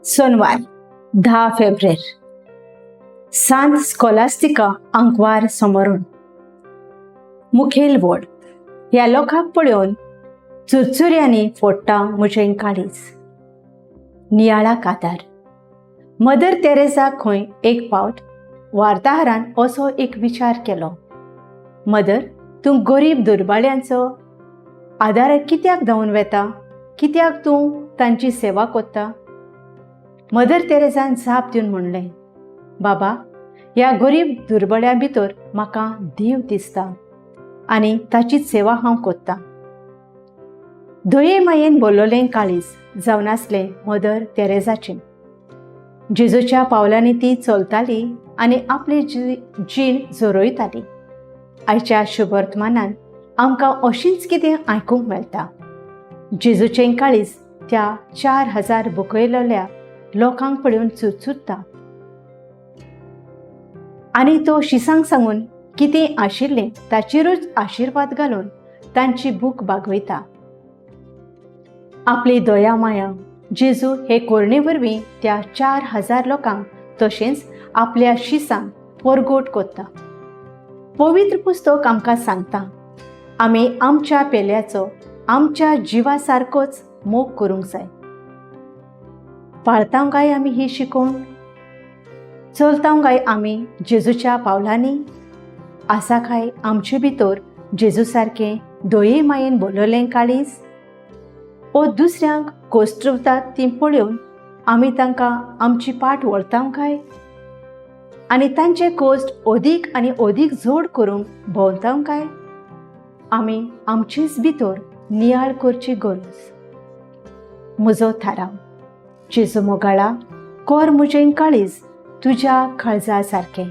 सोनवार 10 फेब्रेर, सांत स्कॉलास्तिका आंकवार समरण. मुखेल वड ह्या लोकांक पळोवन चुरचुऱ्यांनी फोडटा म्हजें काळीज. नियाळाक आदार. मदर तेरेझा खंय एक फावट वार्ताहरान असो एक विचार केलो, मदर, तूं गरीब दुर्बाळ्यांचो आदाराक कित्याक धांवून वेता? कित्याक तूं तांची सेवा कोत्ता? मदर तेरेझान जाप दिवन म्हणलें, बाबा, ह्या गरीब दुर्बळ्यां भितर म्हाका देव दिसता आनी ताचीच सेवा हांव कोत्तां. दये मायेन बोल्लोलें काळीज जावन आसलें मदर तेरेझाचें. जेजूच्या पावलांनी ती चलताली आनी आपली जीण झरयताली. आयच्या शुभवर्तमानान आमकां अशींच कितें आयकूंक मेळटा. जेजूचें काळीज त्या 4000 बुकयलेल्या लोकांक पळोवन चुरचुरता आनी तो शिसांक सांगून कितें आशिल्लें ताचेरूच आशिर्वाद घालून तांची भूक भागयता. आपली दया माया जेजू हे कोरणे वरवीं त्या 4000 लोकांक तशेंच आपल्या शिसांक परगोट कोत्ता. पवित्र पुस्तक आमकां सांगता, आमी आमच्या पेल्याचो आमच्या जिवा सारकोच मोग करूंक जाय. पाळता काय आमी ही शिकोवण? चलता काय आमी जेजूच्या पावलांनी? आसा काय आमचे भितर जेजू सारकें दये मायेन बोललें काळीज? ओ दुसऱ्यांक कोश्टवतात ती पळोवन आमी तांकां आमची पाट वळता काय आनी तांचे कोश्ट अदीक आनी अदीक जोड करूंक भोंवता काय? आमी आमचेच भितर नियाळ करची गरज. म्हजो थाराव. जेजू मोगाळा, कोर म्हजें काळीज तुज्या काळजा सारकें.